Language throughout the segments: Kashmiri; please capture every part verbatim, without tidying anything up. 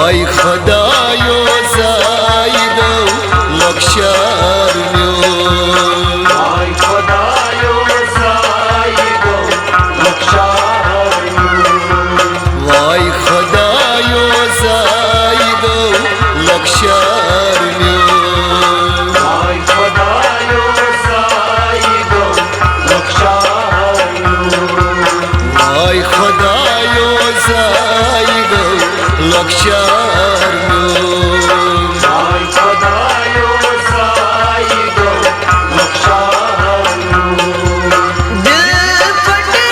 آے خۄدایو، زایہِ گوٚو لۄکچار میون۔ آے خۄدایو، زایہِ گوٚو لۄکچار میون۔ واے خۄدایو، زایہِ گوٚو لۄکچار میون۔ آے خۄدایو، زایہِ گوٚو لۄکچار میون۔ آے خۄدایو، زایہِ گوٚو لۄکچار میون۔ آے خۄدایو، زایہِ گوٚو لۄکچار میون۔ دل پھٹرِ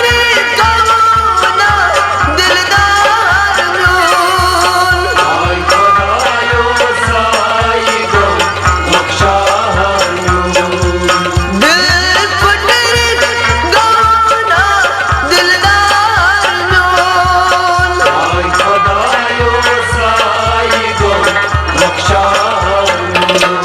گوٚو نا دلدار میون۔ آے خۄدایو، زایہِ گوٚو لۄکچار میون۔ دل پھٹرِ گوٚو نا دلدار میون۔ آے خۄدایو، زایہِ گوٚو لۄکچار میون۔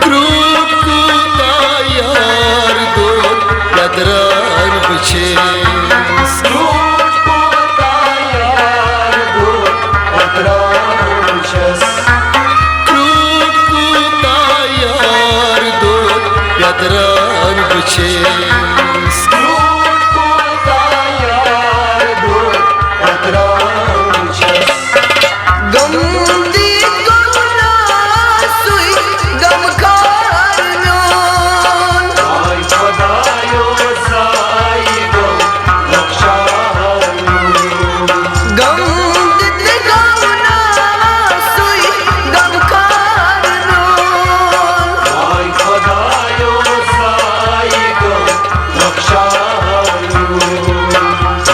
کرٛوٗٹھ کوٗتاہ یار دوٚر پیٚتران بہٕ چھُس۔ کرٛوٗٹھ کوٗتاہ یار دوٚر پیٚتران بہٕ چھُس۔ کرٛوٗٹھ کوٗتاہ یار دوٚر پیٚتران بہٕ چھُس۔ کرٛوٗٹھ کوٗتاہ یار دوٚر پیٚتران بہٕ چھُس۔ غم دی گوٚو نا سُے غمخار میون۔ آے خۄدایو، زایہِ گوٚو لۄکچار میون۔ غم دی گوٚو نا سُے غمخار میون۔ آے خۄدایو، زایہِ گوٚو لۄکچار میون۔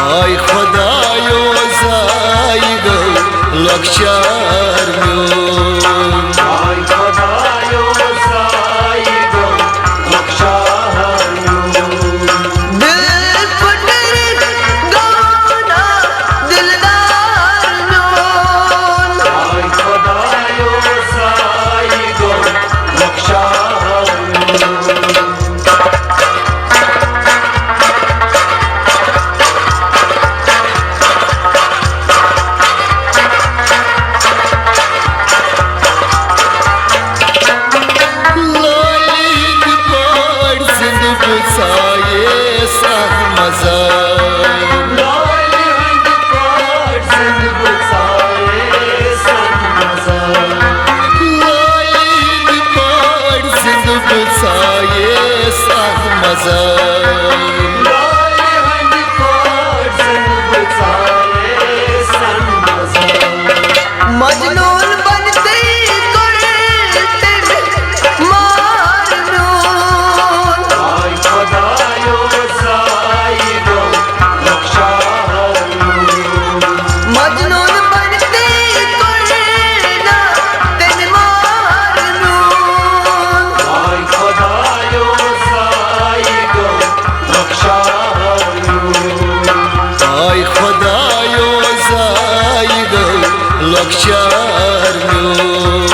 آے خۄدایو، زایہِ گوٚو لۄکچار میون۔ آے خۄدایو، زایہِ گوٚو لۄکچار میون۔ دل پھٹرِ گوٚو نا دلدار میون۔ آے خۄدایو، زایہِ گوٚو لۄکچار میون۔ لالہِ ہٕنٛدۍ پٲٹھۍ زِندٕ بہٕ ژایس اَتھ منٛز۔ لالہِ ہٕنٛدۍ پٲٹھۍ زِندٕ بہٕ ژایس اَتھ منٛز۔ لالہِ ہٕنٛدۍ پٲٹھۍ زِندٕ بہٕ ژایس اَتھ منٛز۔ لالہِ ہٕنٛدۍ پٲٹھۍ زِندٕ بہٕ ژایس اَتھ منٛز۔ مجنون بنتھٕے کوٚر تٔمۍ مار میون۔ آے خۄدایو، زایہِ گوٚو لۄکچار میون۔ مجنون بنتھٕے کوٚر نا تٔمۍ مار میون۔ آے خۄدایو، زایہِ گوٚو لۄکچار میون۔ آے خۄدایو، زایہِ گوٚو لۄکچار میون۔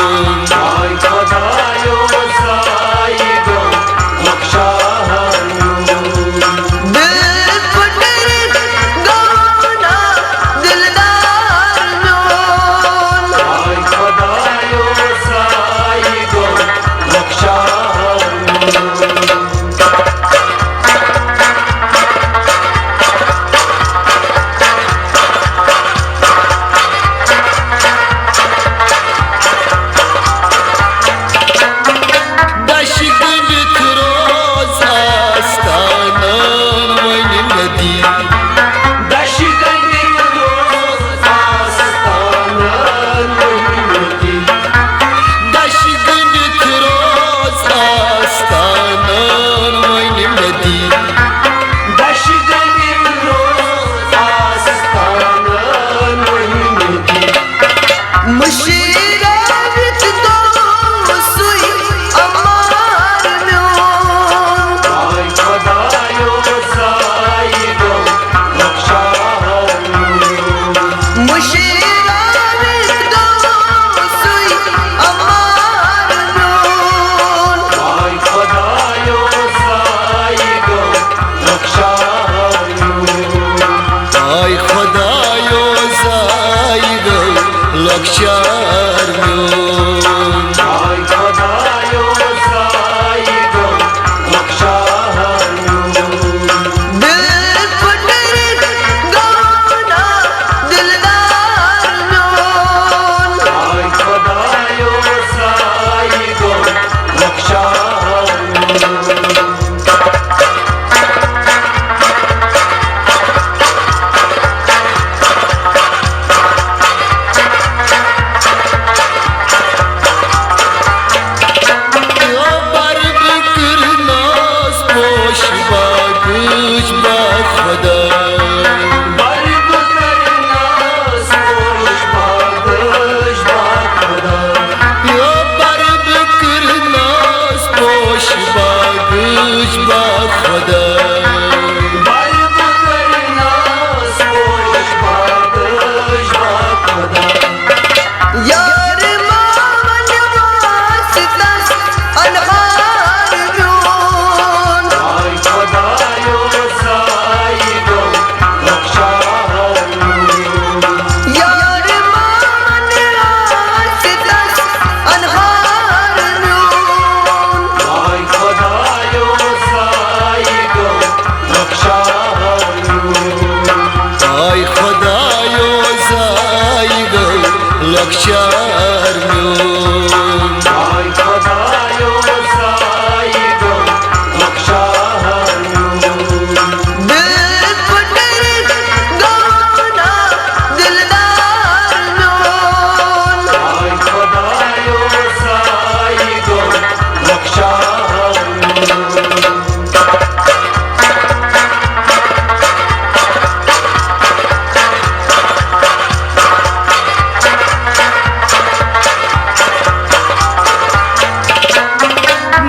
آے خۄدایو، زایہِ گوٚو لۄکچار میون۔ دل پھٹرِ گوٚو نا دلدار میون۔ آے خۄدایو، زایہِ گوٚو لۄکچار میون۔ دَشہِ گٔنٛڈِتھ روز آستانَن وۄنۍ مےٚ دی۔ دَشہِ گٔنٛڈِتھ روز آستانَن وۄنۍ مےٚ دی۔ دَشہِ گٔنٛڈِتھ روز آستانَن وۄنۍ مےٚ دی۔ دَشہِ گٔنٛڈِتھ روز آستانَن وۄنۍ مےٚ دی۔ مٔشرٲوِتھ گوٚو سُے اَمار میون۔ آے خۄدایو، زایہِ گوٚو لۄکچار میون۔ مٔشرٲوِتھ گوٚو سُے اَمار شار میون۔ آے خۄدایو زایہِ گوٚو لۄکچار میون۔ دِل پھُٹرِتھ گوٚو نا دِلدار میون۔ آے خۄدایو زایہِ گوٚو لۄکچار میون۔ برب کٔرنَس پوش باغٕچ با خۄدا۔ برب کٔرنَس پوش باغٕچ با خۄدا۔ برب کٔرنَس پوش باغٕچ با خۄدا۔ برب کٔرنَس پوش باغٕچ با خۄدا۔ یار محمد واسطس انہار میون۔ آے خۄدایو زایہِ گوٚو لۄکچار میون۔ یار محمد واسطس انہار میون۔ آے خۄدایو زایہِ گوٚو لۄکچار میون۔ آے خۄدایو زایہِ گوٚو لۄکچار میون۔ آے خۄدایو زایہِ گوٚو لۄکچار میون۔ دِل پھُٹرِتھ گوٚو نا دِلدار میون۔ آے خۄدایو زایہِ گوٚو لۄکچار میون۔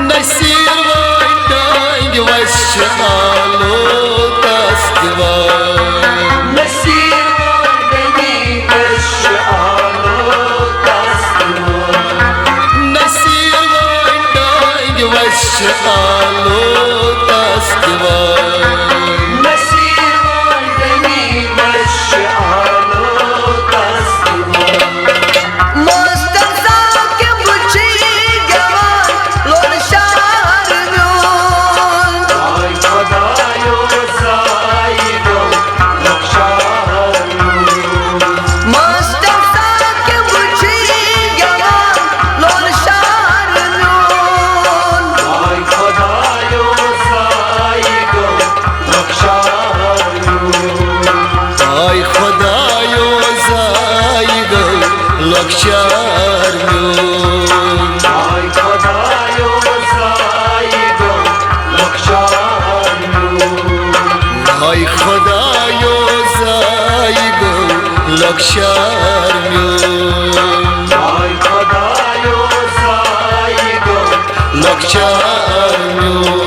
نصیر وٲلۍ ٹٲنٛگۍ وَسہِ چھِ آلو تَس دِوان۔ نصیر وٲلۍ ٹٲنٛگۍ وَسہِ چھِ آلو تَس دِوان۔ نصیر وٲلۍ ٹٲنٛگۍ وَسہِ چھِ آلو تَس دِوان۔ نصیر وٲلۍ ٹٲنٛگۍ وَسہِ چھِ آلو تَس دِوان۔ مستر ثاقب چھُے گٮ۪وان لۄل شار میون۔ آے خۄدایو زایہِ گوٚو لۄکچار میون۔ مستر ثاقب چھُے گٮ۪وان لۄل شار میون۔ آے خۄدایو زایہِ گوٚو لۄکچار میون۔ آے خۄدایو زایہِ گوٚو لۄکچار میون۔ آے خۄدایو زایہِ گوٚو لۄکچار میون۔ آے خۄدایو زایہِ گوٚو لۄکچار میون۔ آے خۄدایو زایہِ گوٚو لۄکچار میون۔